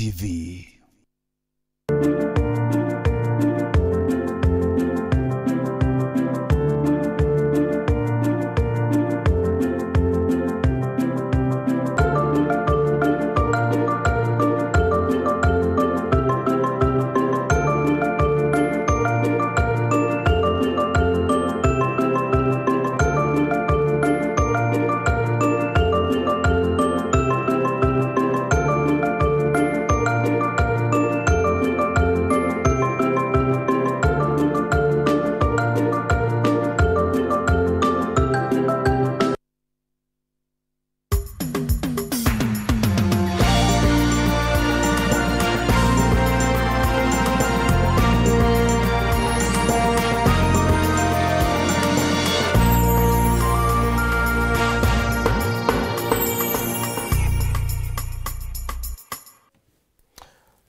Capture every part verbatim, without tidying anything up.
T V.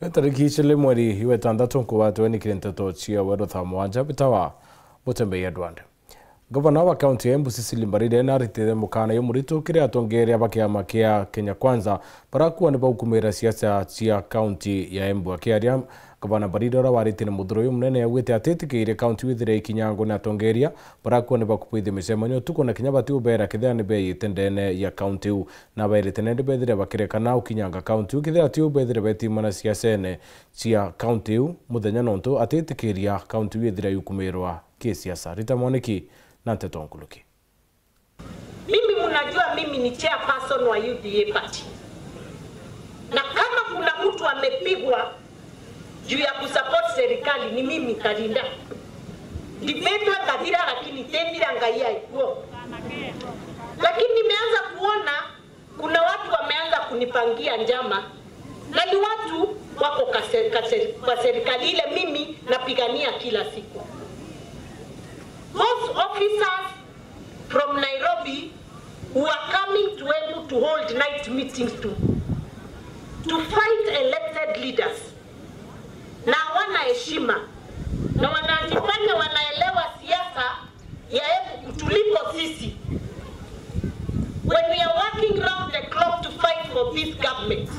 Ni tariki icili mweri iwa itantatu nkugwatwe ni kiri nteto cia weru thaa mugwanja bitawa Mutembei Edward. Gavana wa kaunti ya Embu Cecily Mbarire naritire mukana jumuritu kiri atongeria ba kiama kia Kenya Kwanza barakuwa ni baukumira siasa cia kaunti ya Embu. Akiaria, Gavana Mbarire uria waritie ni muthuro uyu munene augite atitikiire kaunti iu ithire ikinyangwa ni atongeria barakuwa ni bakubuithia micemanio utuku na kinya batiubera kethira ni beyite ndene ya kaunti iu. Na bairite nende bethire bakirekana ukinyanga kaunti iu kethira ti u bethire betimana siasene cia kaunti iu muthenya nontu atitikiria kaunti iu ithira yukumirwa kisiasa. Rita Mwaniki na nteto nkuruki. Mimi, mnajua mimi ni chairperson wa U D A party. Na kama kuna mtu amepigwa juu ya kusupport serikali ni mimi, Karinda. Ndibetwa kathira, lakini tethira Ngai aikuo. Lakini nimeanza kuona kuna watu wameanza kunipangia njama, na ni watu wako kase-, kase-, kwa serikali ile mimi napigania kila siku. Those officers from Nairobi who are coming to Embu to hold night meetings to, to fight elected leaders, na hawana heshima, na wanajifanya wanaelewa siasa ya Embu kutuliko sisi. When we are working round the clock to fight for this government,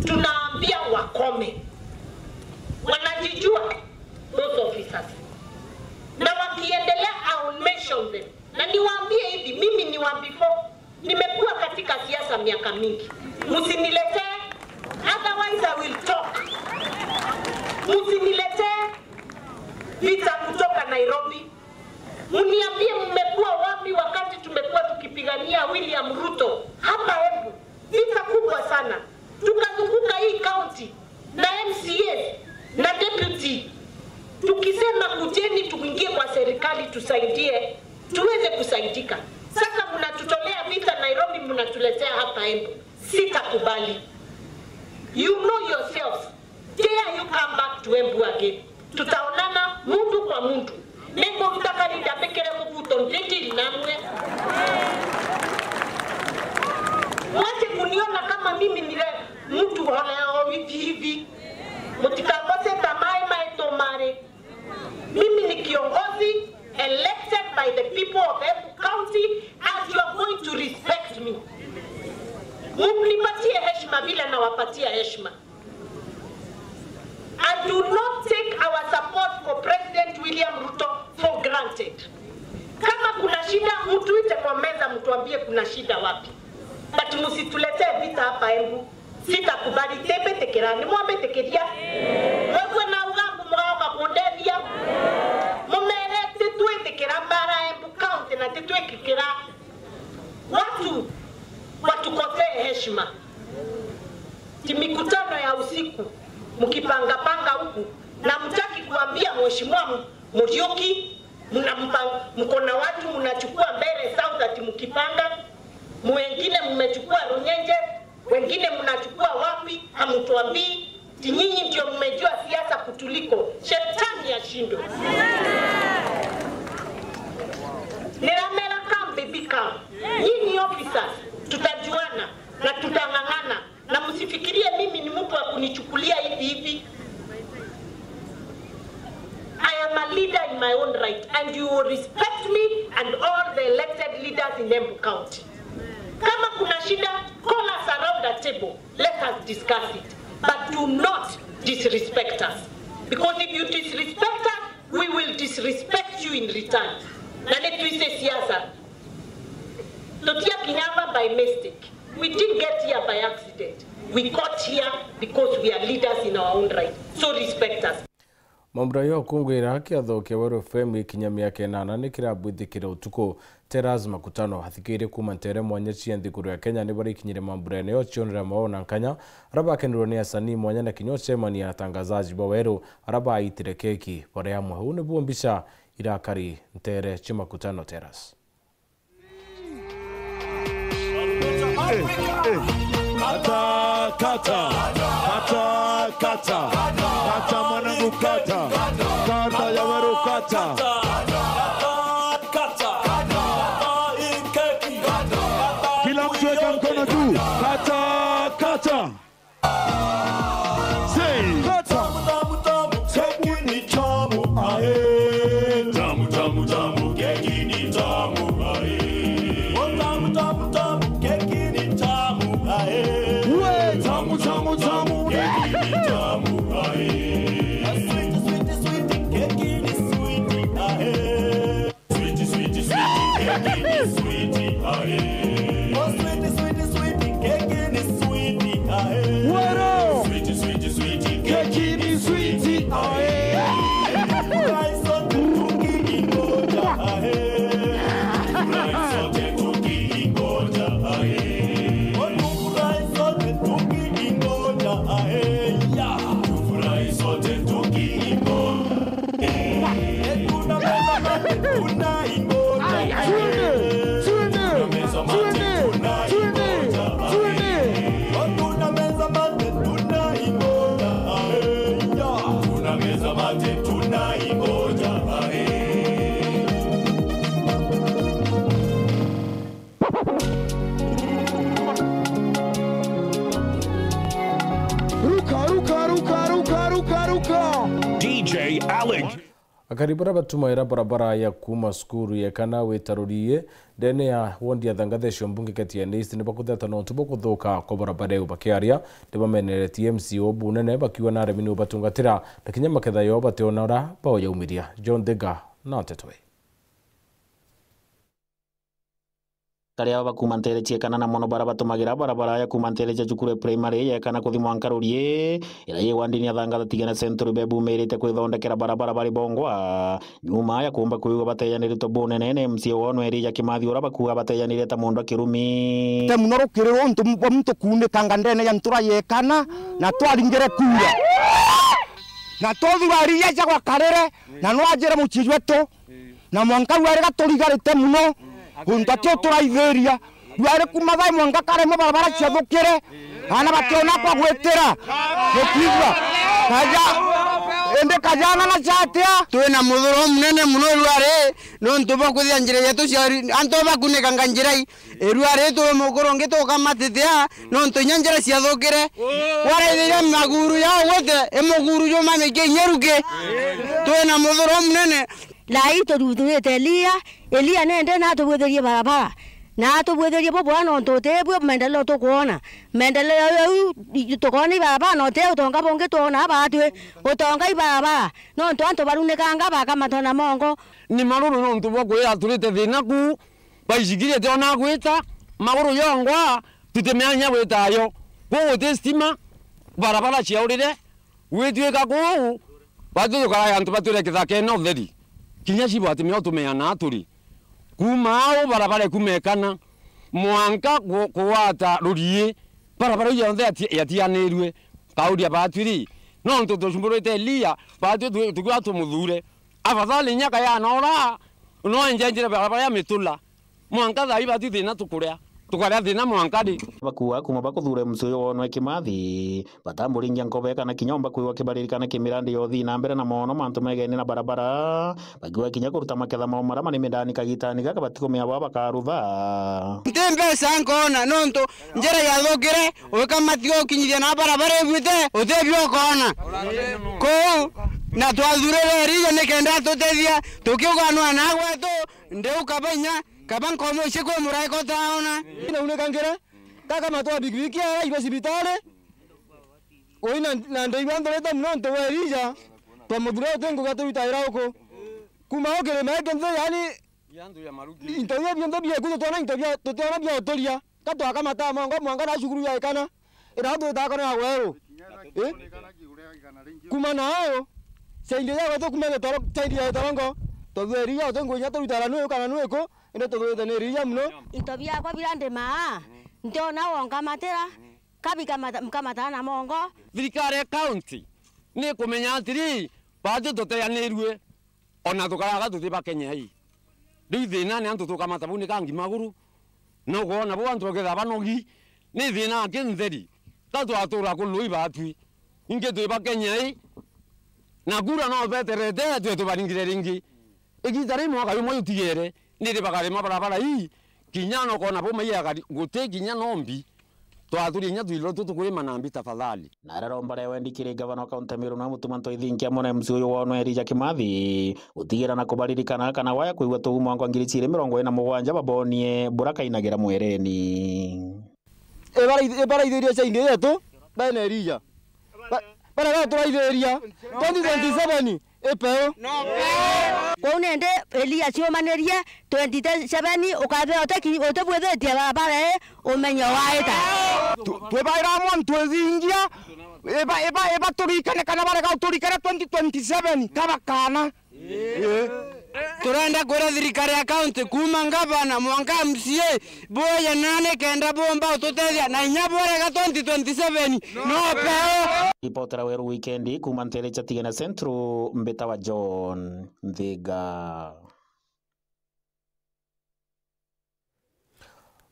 tunaambia wakome. Wanajijua, those officers. Na wakiendelea, I will mention them. Na niwaambie hivi, mimi ni wa before. Nimekuwa katika siasa miaka mingi. Msiniletee, otherwise I will talk. Msiniletee vita kutoka Nairobi. Mniambie mmekuwa wapi wakati tumekuwa tukipigania William Ruto hapa Embu? Vita kubwa sana. Tukazunguka hii county na M C As na deputy, tukisema, "Kujeni tuingie kwa serikali tusaidie, tuweze kusaidika." Sasa mnatutolea vita Nairobi, mnatuletea hapa Embu. Sitakubali. You know yourselves. Dare you come back to Embu again? Tutaonana mundu kwa mundu. Nikuruta Karinda mbikire mubuto ndindiri namwe. Mwache kuniona kama mimi ni mtu holeo hivi hivi. Mutikakose tamaa mai tomare. Mimi ni kiongozi elected by the people of Embu County, and you are going to respect me. Mnipatie heshima vile nawapatia heshima. I do not take our support for President William Ruto for granted. Kama kuna shida, mtuite kwa meza, mtuambie kuna shida wapi. But msituletee vita hapa Embu. Sitakubali, tibitikiria, ni mwambitikiria? Wegua nauga mbu mwaoka kundethia? Mumere titwitikira mbara Embu County na titwikikira watu watukosee heshima. Ti mikutano ya usiku, mkipanga panga huku, na mtaki kuambia Mheshimiwa Muriuki, mnampa-, mko na watu mnachukua mbele South ati mkipanga, wengine mmechukua Runyenje, wengine mnachukua wapi, hamtuambii. Ti nyinyi ndio mmejua siasa kutuliko. Shetani ashindwe. Niramera, come baby, come. Nyinyi officers, tutajuana na tutang'ang'ana, na msifikirie mimi ni mtu wa kunichukulia hivi hivi. I am a leader in my own right, and you will respect me and all the elected leaders in Embu County. Kama kuna shida, call us around the table. Let us discuss it. But do not disrespect us. Because if you disrespect us, we will disrespect you in return. Na nitwise siasa. Tutiakinya aba by mistake. We didn't get here by accident. We got here because we are leaders in our own right. So respect us. Mambura yo kungwira kiatho kia Weru F M ikinya miaka inana ni kirabwithikire utuku. Teras Makutano athikiire kuuma ntere mwanya cia nthiguru ya Kenya ni barikinyire mamburene yo cionera mao na nkanya aria bakenirwe ni asanii mwanya na kinya ucemania na atangazaji ba Weru aria baitire keki bari amwe. Uu nibuo mbica irakari ntere cia Makutano Teras. Kata, kata, kata, kata, kata, mwanangu, kata, kata ya Weru, kata. Kila mtu weka mkono juu. Kata, kata. Say. Tamu, tamu, tamu, keki ni tamu, ae. Tamu, tamu, tamu, keki ni tamu, ae. Oh, tamu, tamu, tamu, keki ni tamu, ae. We, tamu, tamu, tamu, keki ni tamu, ae. Sweet, sweet, sweet, keki ni sweet, ae. Sweet, sweet, sweet, keki ni sweet, ae. Oh, sweet, sweet, sweet, keki ni sweet, ae. Wero! Sweet, sweet, sweet, keki ni sweet, ae. Furahi sote tukiingoja, ae. Furahi sote tukiingoja, ae. Oh, tufurahi sote tukiingoja, ae. Yeah. Tufurahi sote tukiingoja. Ruka, ruka, ruka, ruka, ruka, ruka. D J Alec. Akari baria batumaira barabara ya kuuma cukuru ya Ekana wita Rurii, ndene ya wondi ya Thangathesio mbunge Ketiani East, ni bakutheta nontu bwa kuthuka kwa barabara iu. Bakiaria, ni bameneretie M C A o bunene, bakiuga naremi ni ubatungatira, na kinya maketha yao bationa uria bauyaumiria. John Thiga na nteto ii. Akari aba bakuuma nteere cia Ekana na mono bara batumagira barabara ya kuuma nteere cia cukuru ya primary ya Ekana kuthi mwanka Rurii, iria yi wandini ya Thangatha Tigania Central, bebumirite kwithondekera barabara bari bongwa, nyuma ya kuumba kwigua batejaniritwe bunene ni M C A wao Elijah Kimathi, uria bakuuga batejanirie ta mundu a kirumi. Te muno rukiri runtu bwa muntu kuunikanga ndene ya ntura ya Ekana, na twaringire kuura. Na tuthurari ya jagwa karire, na nwajire mucii jwetu. Na mwanka riu ari gaturigarite muno, untu atio turaithiria. Riu ari kuuma thaa mwanka karemwe barabara ciathukire, aana bationa kwa gwitira. Gutigua. Kaja, indi kajana na chatia. Twina muthuro munene muno riu ari, nontu bwa kwithia njira yetu cia, antu bakunikanga njira ii. Riu ari twi mukuru ungi tukamatitia, nontu inya njira ciathukire. Waraithiria maguru ya ugwite, i muguru jumanyike inya ruki. Twina muthuro munene. Thaa ii tuthurite Elia, Elia nende na atubwithirie barabara, na atubwithirie bubwega nontu utibwo maendeleo tukwona. Maendeleo jau tukoona i barabara, na uti utonga bungi twona batwi, utonga i barabara, nontu antu barunikanga bakamatwa na mongo. Ni maruru nontu bwa kwira aturite thina kuu, baicikirite ona gwita, maguru jongwa, tutimianya gwita ayo. Kuu guti stima, barabara ciaurire, gwituika kuu, batwi tukaraga antu batwire kithakene utheri. Kinya cibo atimia utumeana aturi. Kuuma au barabara ikuuma Ekana, mwanka ku-, kugwata Rurii, barabara iu yonthe yati-, yatianirue. Kauria batwi ri, nontu tucumburite Elia, batwi tu-, tukiuga tumuthure. Afadhali inya kayana ura, no enjenjire barabara ya mitula. Mwanka thaa ii batwi thina tukuria, tukaria thina mwanka ri? Bakuuga kuuma bakuthuura M C A uyu wonwe Kimathi, batamburingia nkobe kana kinya umba kwigua kibaririkana kimirandi ya uthii na mbere na mono mantu megeni na barabara, bakiuga kinya kuruta maketha mao maria mari mindani kagitani gaka batikumenya baa bakarutha. Nti mbeca nkoona nontu njira yathukire, ukamati ukinyithia na barabara ibuite, utibio ukoona. Kuu, na twathurire Elijah nikenda atutethia, tukiuganwa na gwetu, ndiu kaba inya, kaba nkomo ici kwi muraika utaona. Inauneka ngire, gaka matwa bigibigi ara ibe cibitari, Ui na, na ndeiwa nthurite mono ntu bwa Elija, twamuthura uti ngugi aturutaira uku. Kuma ukirima iki nthi, yani, into bia bionthe bieku tutiona into bia, tutiona bia uturia. Ka twakamata mongo mwanka na cukuru ya ikana, ira twitaga kona ya gweru. Eh? Kuma na ayo, chaindi ya gwetu kuma gitoro, chaindi ya gitorongo, twathua Elija uti ngugi inya turutaira nui kana nui ku, indi tuthurite ni Elija mono. Into biakwa bira ndimaa, ntiona wonkamatira, ka bikamata-, nkamata na mongo. Thirikari ya county ni ikumenya atiri, baatwi tuteanirue, ona tukaraga tuti ba Kenya ii. Riu thina ni antu tukamata bau ni kangi maguru, na ukoona bau antu baketha banogi, ni thina aki ntheri. Ka twatura ku lui baatwi, ingi twi ba Kenya ii, na kura no beterete twe tubaringire ringi. Igiita rii mwaka jumwe jutigere, ni ri bakarima barabara ii, kinya no koona bau maiya kari-, guti kinya nombi, twaturi inya twilo tu tukurima na mbi tafadhali. Na aria romba ria wendi kiri ngavana wa kaunti ya Meru na Mutuma Ntoithinkia amwe na M C uyu wonwe Elijah Kimathi, gutigira na kubaririkana kana waya kwigua tugu mwanka wa ngiri ciiri mirongo iri na mugwanja babonie bura kainagira mwereni. Ibaraith-, ibaraithirie chaindi yetu, bene Elijah. Ba-, barega turaithiria. Twenty twenty-seven, ipeo. Kwou nindi Elijah ciumanirie, twenty-seven, ukabea uteki-, utibwithitie barabara ii, umenye waita. Tu-, twibaira muntu ithingia, iba, iba, iba turikane kana barega uturikana twenty twenty-seven, kaba kana. Ii. Turenda kwira thirikari ya county, kuuma ngavana mwanka M C A, buye nani kenda bumba ututethia, na inya bwarega twenty twenty-seven, no peo. Ripotera Weru Wikendi kuuma ntere cia Tigania Central, mbitawa John Nthiga.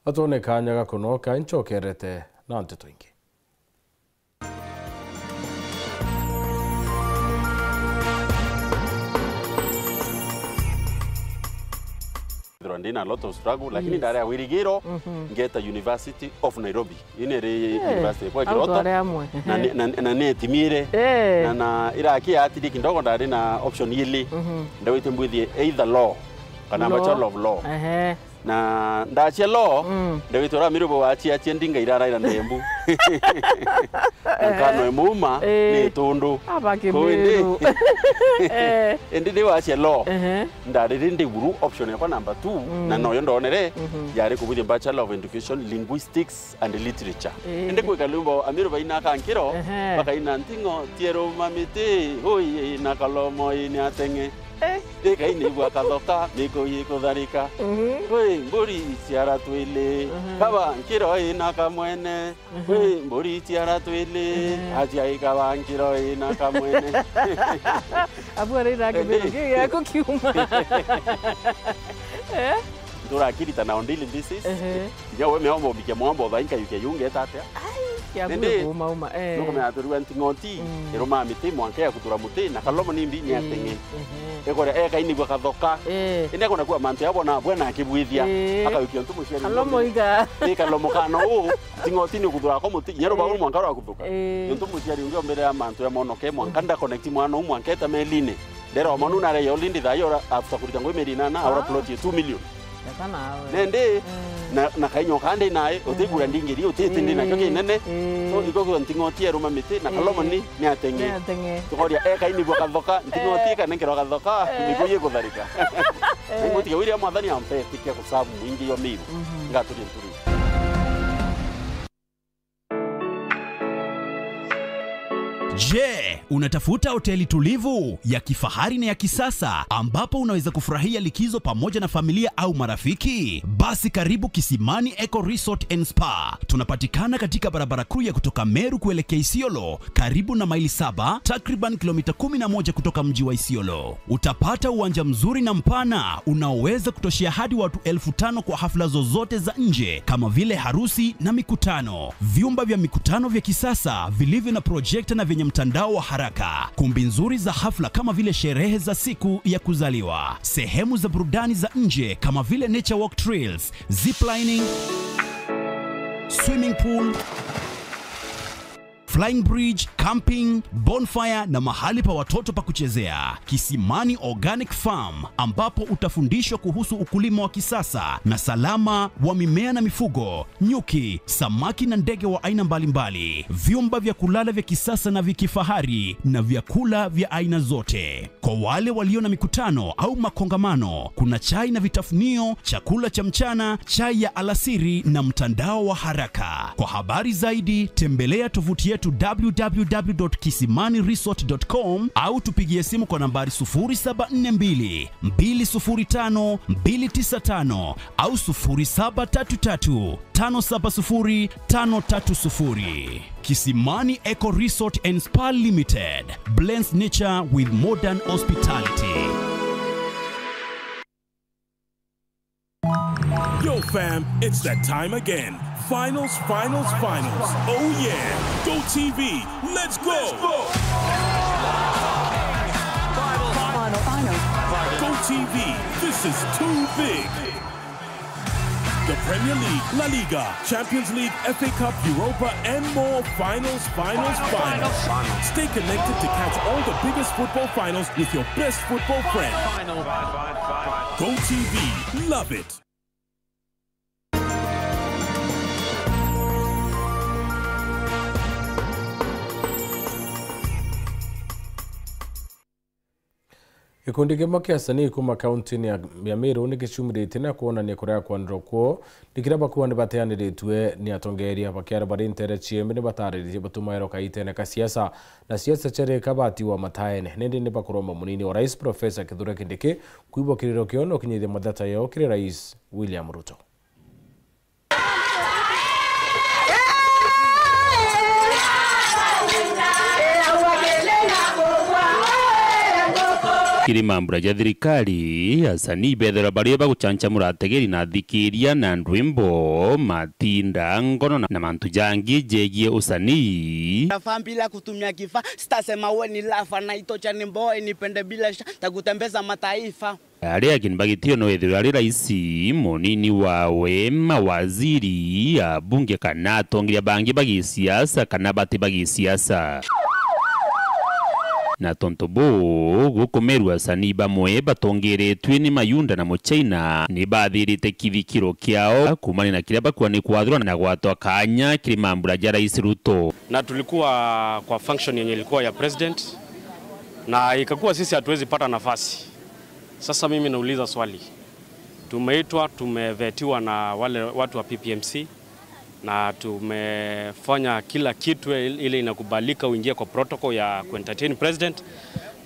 Atwone kaanya ga kunoka, ncokerete na nteto ingi. Ethirwa ndi na lot of struggle, lakini ndari a wirigiro, ngeta University of Nairobi. Ii ni ri university kwa au kiroto. Twari amwe. Na ni, na, na ni etimire. Eh. Na, na iraki yatirie kidogo, ndari na option ili. Ndawite mbwithie either law kana Bachelor of Law. Ehe. Na ndacia law, ndawite ura mirubo waciacia ndinga iraraira ndembu. Nkano imuma ni tundu. Aba Kimiru. Eh. Indi ndi wacia law. Ehe. Ndari rindi buru option yakwa number two, na noyo ndonere, yari kubwithia Bachelor of Education, Linguistics and Literature. Eh. Indi kwika rwimbo Amiru baina kankiro, bakaina nting'o tieruma miti, hui na kalomo ini ateng'e. Eh. Ikaini bwa kathoka, mikuyi kutharika. Hui mburi ciara twili, kaba nkiro ina kamwene. Hui mburi ciara twili, acia ikaba nkiro ina kamwene. Abu araira Kimiru, indi ki giaku kiuma. Eh? Nturakirita na on daily basis. Ehe. Kinya we meomba ubikia mwamba uthainka yukia yungeta atia? Ai, ya indi bure kuuma uma, eh. Nukumenya aturua nting'oti, irumaa miti, mwanka ya kutura muti, na kalomo ni mbi ni ateng'e. Ehe. Ekore, ekainigua kathoka. Eh. Indi akona kuwa mantu yabona bwe na akibwithia. Eh. Akayukia ntu muciari. Kalomo iga. Ni kalomo kana u, nting'oti ni kuthura ko muti, inya rubaru mwanka rwa kuthuka. Eh. Ntu muciari ungi ombere ya mantu ya monoke, mwanka nda connect mwana u, mwanka eta meline. Ndera o mwana u nareya already thaa iyo after kurita ngui mieri inana, aura plot ya two million. Nende, na, na kainyo kandi nae, utigura ndingiri, utiti ndi nakio kinene. So, iko kwa nting'oti eruma miti, na kalomo ni, ni ateng'e. Ni ateng'e. Tukoria, e kaini bwa kathoka, nting'oti kanengerwa kathoka, niko yekutharika. Ningutiga wiria mwathani ampe tikia kusabu mwingi yo miru. Ngaturia nturi. Je, unatafuta hoteli tulivu, ya kifahari na ya kisasa ambapo unaweza kufurahia likizo pamoja na familia au marafiki? Basi karibu Kisimani Eco Resort and Spa. Tunapatikana katika barabara kuu ya kutoka Meru kuelekea Isiolo, karibu na Maili Saba, takriban kilomita kumi na moja kutoka mji wa Isiolo. Utapata uwanja mzuri na mpana unaoweza kutoshea hadi watu elfu tano kwa hafla zozote za nje kama vile harusi na mikutano. Vyumba vya mikutano vya kisasa vilivyo na projekta na vyenye mtandao wa haraka. Kumbi nzuri za hafla kama vile sherehe za siku ya kuzaliwa. Sehemu za burudani za nje kama vile nature walk trails, ziplining, swimming pool, Flying bridge, camping, bonfire na mahali pa watoto pa kuchezea. Kisimani Organic Farm, ambapo utafundishwa kuhusu ukulima wa kisasa na salama wa mimea na mifugo, nyuki, samaki na ndege wa aina mbalimbali, vyumba vya kulala vya kisasa na vya kifahari na vyakula vya aina zote. Kwa wale walio na mikutano au makongamano, kuna chai na vitafunio, chakula cha mchana, chai ya alasiri na mtandao wa haraka. Kwa habari zaidi, tembelea tovuti yetu w w w dot kisimani resort dot com au tupigie simu kwa nambari sufuri saba nne mbili, mbili sufuri tano, mbili tisa tano au sufuri saba tatu tatu, tano saba sufuri, tano tatu sufuri. Kisimani Eco Resort and Spa Limited blends nature with modern hospitality. Yo, fam, it's that time again. Finals, finals, finals. Oh, yeah. Go T V, let's go. Go T V, this is too big. The Premier League, La Liga, Champions League, F A Cup, Europa, and more. Finals, finals, finals. Stay connected to catch all the biggest football finals with your best football friend. Go T V, love it. Gikundi kimwe kia asanii kuuma kauntiine ya, ya Meru ni gicumiritie na kwonania kuria kwanirwa kwoo ni kiria bakuuga ni bateaniritue ni atongeeria. Bakiaria bari nteere ciembe ni bataariritie butumairo kaiteene ka siasa, na siasa ciari kabati wa mataene. Nindi ni bakuromba munini wa rais Profesa Kithure Kindiki kwibwa kiriro kiao na ukinyithia mathata yao kiri rais William Ruto. Kiri mambura ja thirikari, asanii beethirwa bari o baguchanchamura ategeri na athikiiria na ndwimbo, matinda, ngono na, na mantu jangi jegie usanii. Nafaa bila kutumia kifaa, sitasema we ni lafa, na itocha ni mboe, nipende bila sha, takutembeza mataifa. Aria akini bagitio no ethirwe ari raisi, munini wawe, mawaziri, abunge kana atongeria bangi ba gisiasa kana bati ba gisiasa. Na tontu buu, guku Meru asanii bamwe batongeretue ni Mayunda na Muchaina ni bathirite kithikiro kiao kuumania na kiria bakuuga ni kwathurwa na gwatwa kaanya kiri mambura ja Rais Ruto. Na tulikuwa kwa function yenye ilikuwa ya president, na ikakuwa sisi hatuwezi pata nafasi. Sasa mimi nauliza swali. Tumeitwa, tumevetiwa na wale watu wa P P M C, na tumefanya kila kitu il-, ile inakubalika uingie kwa protocol ya kuentertain president.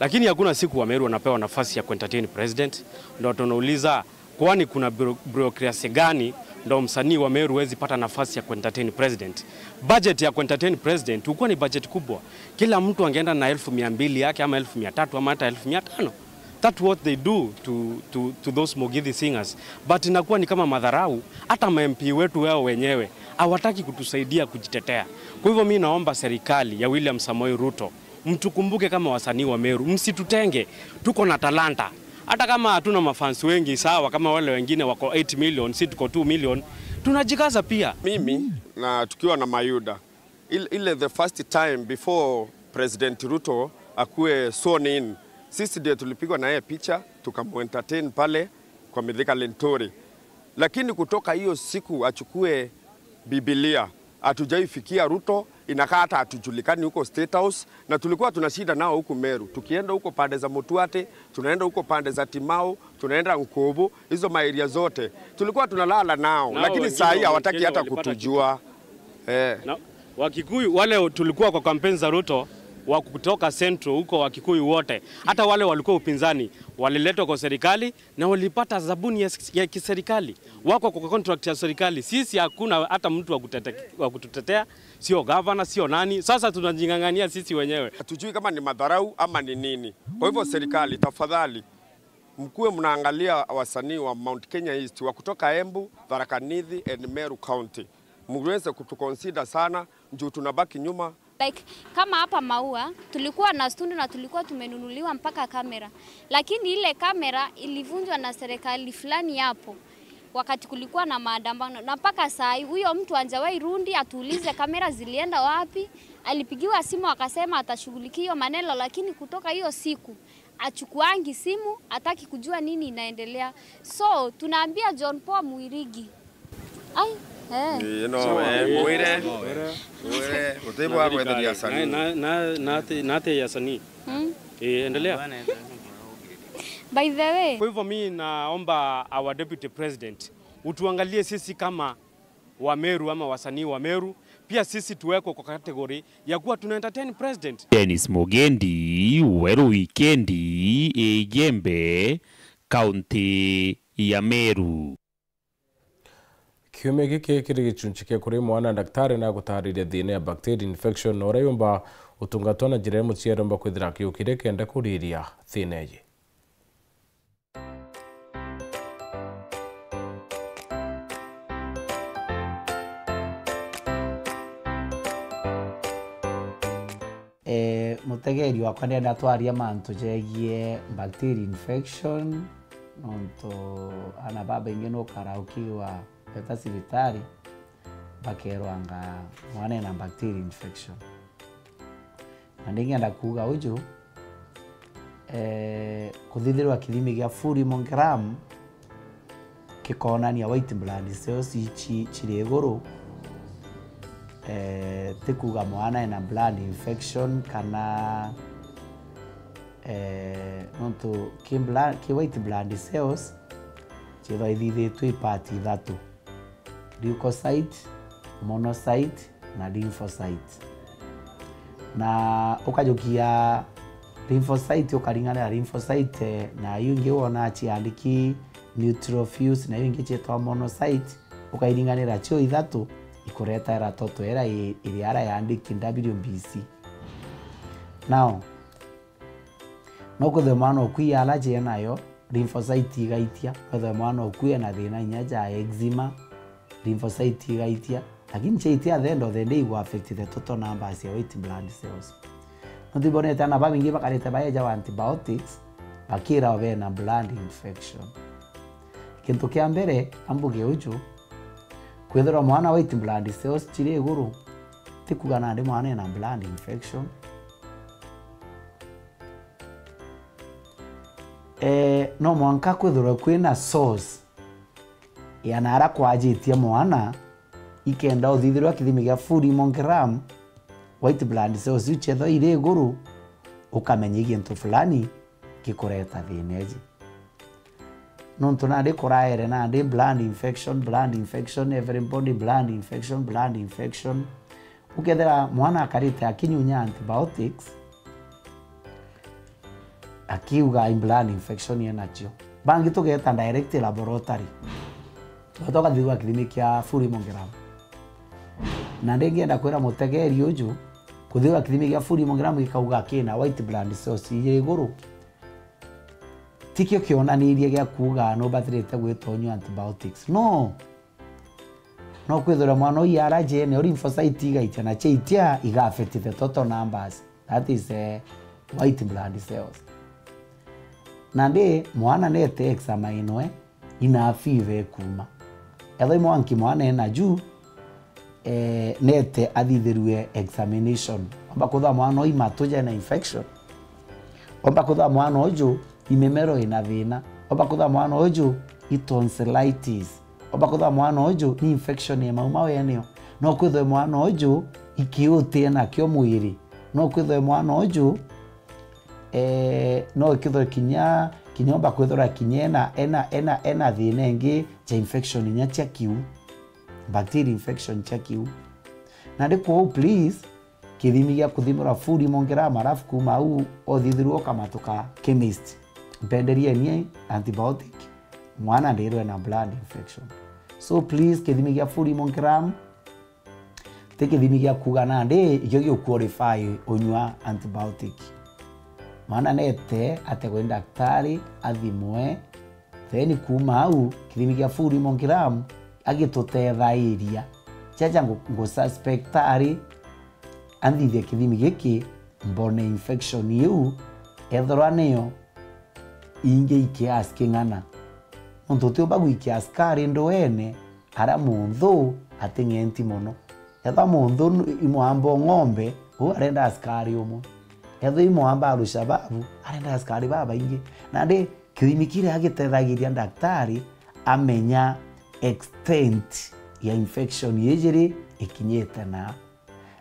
Lakini hakuna siku Wameru wanapewa nafasi ya kuentertain president. Ndo tunauliza, kwani kuna buro-, bureaucracy gani ndo msanii wa Meru huwezi pata nafasi ya kuentertain president? Budget ya kuentertain president hukuwa ni budget kubwa. Kila mtu angeenda na elfu mia mbili yake ama elfu mia tatu ama hata elfu mia tano. That's what they do to, to, to those Mugithi singers. But inakuwa ni kama madharau, hata ma M P wetu wao wenyewe hawataki kutusaidia kujitetea. Kwa hivyo mi naomba serikali ya William Samoei Ruto, mtukumbuke kama wasanii wa Meru, msitutenge, tuko na talanta. Hata kama hatuna mafans wengi, sawa, kama wale wengine wako eight million, si tuko two million, tunajikaza pia. Mimi na tukiwa na Mayuda, il-, ile the first time before President Ruto akuwe sworn in, sisi ndio tulipigwa na yeye picha, tukamuentertain pale kwa Mithika Linturi. Lakini kutoka hiyo siku achukue Biblia, hatujaifikia Ruto, inakaa hata hatujulikani huko State House, na tulikuwa tunashinda nao huku Meru. Tukienda huko pande za Mutuate, tunaenda huko pande za Timau, tunaenda Nkubu, hizo maeria zote. Tulikuwa tunalala nao, nao lakini wengine saa hii wa hawataki Kenya hata walipata kutujua. Eh. Na Wakikuyu wale tulikuwa kwa kampeni za Ruto, wa kutoka Central huko, Wakikuyu wote, hata wale walikuwa upinzani, waliletwa kwa serikali na walipata zabuni ya, ya kiserikali. Wako kwa contract ya serikali. Sisi hakuna hata mtu wa kutete-, wa kututetea, sio gavana, sio nani. Sasa tunajing'ang'ania sisi wenyewe. Hatujui kama ni madharau ama ni nini. Kwa hivyo serikali, tafadhali, mkuwe mnaangalia wasanii wa Mount Kenya East, wa kutoka Embu, Tharaka Nithi and Meru County. Muweze kutuconsider sana, juu tunabaki nyuma. Like, kama hapa Maua, tulikuwa na studio na tulikuwa tumenunuliwa mpaka kamera. Lakini ile kamera ilivunjwa na serikali fulani hapo. Wakati kulikuwa na maandamano, na mpaka saa hii, huyo mtu hajawahi rudi atuulize kamera zilienda wapi. Alipigiwa simu akasema atashughulikia hiyo maneno, lakini kutoka hiyo siku achukuangi simu, hataki kujua nini inaendelea. So, tunaambia John Paul Mwirigi. Ai, eh. Ii, no, eh, mwire. Mwire, gutibwa gwetheria asanii. Na, na, na, na ati, na ati ya asanii. Mm. Eh, endelea. By the way. Kwa hivyo mi naomba our deputy president, utuangalie sisi kama Wameru ama wasanii wa Meru, pia sisi tuwekwe kwa category ya kuwa tuna entertain president. Dennis Mugendi, Weru Wikendi, Igembe, kaunti ya Meru. Kiumia giki kiri gicunci kia kuri mwana na ndagitari na gutariria thina ya bacteria infection na uria yumba utungatwa na njira iria muciari umba kwithira akiukire kenda kuriria thina iji. Eh, mutegeri wakwa ndenda twaria mantu jegie bacteria infection, nontu ana babaingi nukara ukiwa beta cibitari, bakerwanga mwana ena bacteria infection. Na ndingenda kuuga uju, eh, kuthithirwa kithimi gia full hemogram kikonania white blood cells ici ciri iguru, eh, ti kuuga mwana ena blood infection kana, eh, nontu ki bla-, ki white blood cells ciithagwa ithithitwe i part ithatu. Leukocyte, monocyte na lymphocyte. Na ukajukia lymphocyte, ukaringanira lymphocyte, na iu ingi wona ciandiki neutrophils, na iu ingi cietwa monocyte, ukairinganira cio ithatu, ikuretaira toto ira i-, iri ara yandiki W B C. Now, no kwithwe mwana oku i allergy enayo, lymphocyte igaitia, kwithwe mwana oku ena thina inya ja eczema, lymphocyte igaitia, lakini ciaitia at the end of the day igu affect the total numbers ya white blood cells. Nontu ibonete ana babingi bakarite baejawa antibiotics, bakira bena blood infection. Kintu kia mbere, ambuge uju, kwithirwa mwana white blood cells ciri iguru, ti kuga nandi mwana ena blood infection. Eh, no mwanka kwithirwe kwina source ya nara kwajitie mwana, ikenda uthithirwa kithimi gia full hemogram, white blood cells iu ciethwa iri iguru, ukamenya i gintu fulani gikureta thina iji. Nontu nandi kuraere nandi blood infection, blood infection, everybody blood infection, blood infection. Ukethira mwana akarite akinyunya antibiotics, akiuga i blood infection enacio. Bangi tugeeta direct laboratory. Tugacoka thithirwa kithimi kia full hemogram. Na ndingienda kwira mutegeri uju, kuthithirwa kithimi kia full hemogram gikauga kina white blood cells iri iguru, tikio kionanirie gia kuuga nubatirite gwita unyua antibiotics. No. No kwithirwa mwana uyu allergy ene, lymphocyte igaitia na ciaitia iga affect the total numbers, that is, eh, white blood cells. Nandi mwana nete examinwe, ina fever ikuma. Ethwa i mwanki mwana ena juu, eh, nete athithirue examination. Omba kwithwa mwana uyu matu jena infection. Omba kwithwa mwana uju i mimero ina thina. Omba kwithwa mwana uju i tonsillitis. Omba kwithwa mwana uju ni infection ya maumau yeneo. No kwithwe mwana uju ikiuti enakio mwiri. No kwithwe mwana uju, eh, no kwithwe kinya, kinya omba kwithirwa kinya ena, ena, ena, ena thina ingi cia infection inya cia kiu. Bacteria infection cia kiu. Nandi kwou, please, kithimi gia kuthimirwa full hemogram, alafu kuma au othithirwa ukamatuka chemist. Mpenderie nie antibiotic, mwana ndirwe na blood infection. So please, kithimi gia full hemogram ti kithimi gia kuuga nandi ikio giu qualify unywa antibiotic. Mwana nete ategwe ni daktari, athimwe, then kuma au, kithimi gia full hemogram agitutethairia. Chacha ngu-, ngu suspect ari anthithia kithimi giki, mbone infection iu, ethirwa niyo, ingi ikiasi king'ana. Nontu utiumba gwikia askari ndweene aria munthu ating'enti mono. Ethwa munthu nu-, imwamba ng'ombe, uu arenda askari umwe. Ethwa imwamba Al-Shababu, arenda askari babaingi. Nandi kithimi kiria gitethagiria daktari amenya extent ya infection iji ri ikinyite na.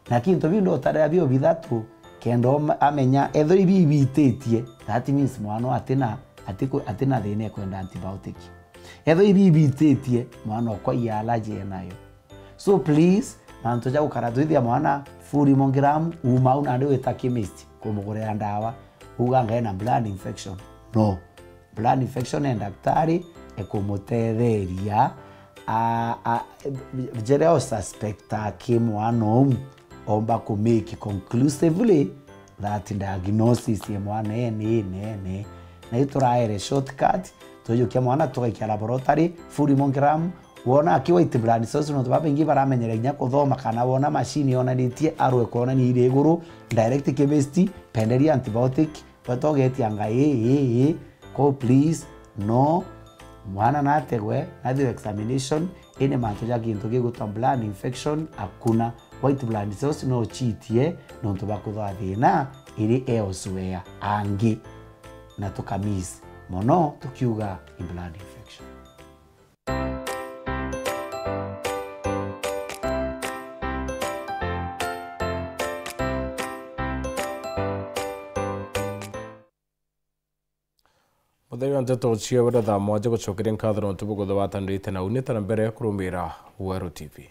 Na kintu biu ndotarira bio bithatu, kenda om-, amenya ethwa ibibititie, that means mwana uu atina, atiku-, atina thina ekwenda antibiotic. Ethwa ibibititie, mwana okwa i allergy enayo. So please, mantu ja gukara twithia mwana full hemogram, uma au nandi wita chemist kumugurira ndawa, uga ngai na blood infection. No. Blood infection e daktari ekumutetheria, a, a, jeria ususpecta ki mwana uu, omba ku make conclusively that diagnosis ya mwana ee ni inene. Na ituraere shortcut, tujukia mwana tugaikia laboratory, full hemogram, wona aki white blood cells, nontu babaingi baramenyera inya kuthoma, kana wona machine yonanitie arwe kwonania iri iguru, direct chemist, penderia antibiotic, we togetia ngai ii, ii, ii. Ko please, no, mwana nategwe, nathirwe examination, ini mantu ja kintu gigwitwa blood infection, akuna. White blood cells no chitie nontu bwa kuthwa thina iri elsewhere angi, na tukamiss mono tukiuga i blood infection. Muthenya wa nteto cia wira thaa mwanja gucokeria nkatho nontu bwa kuthubatanirite na unite na mbere kurumira Weru T V.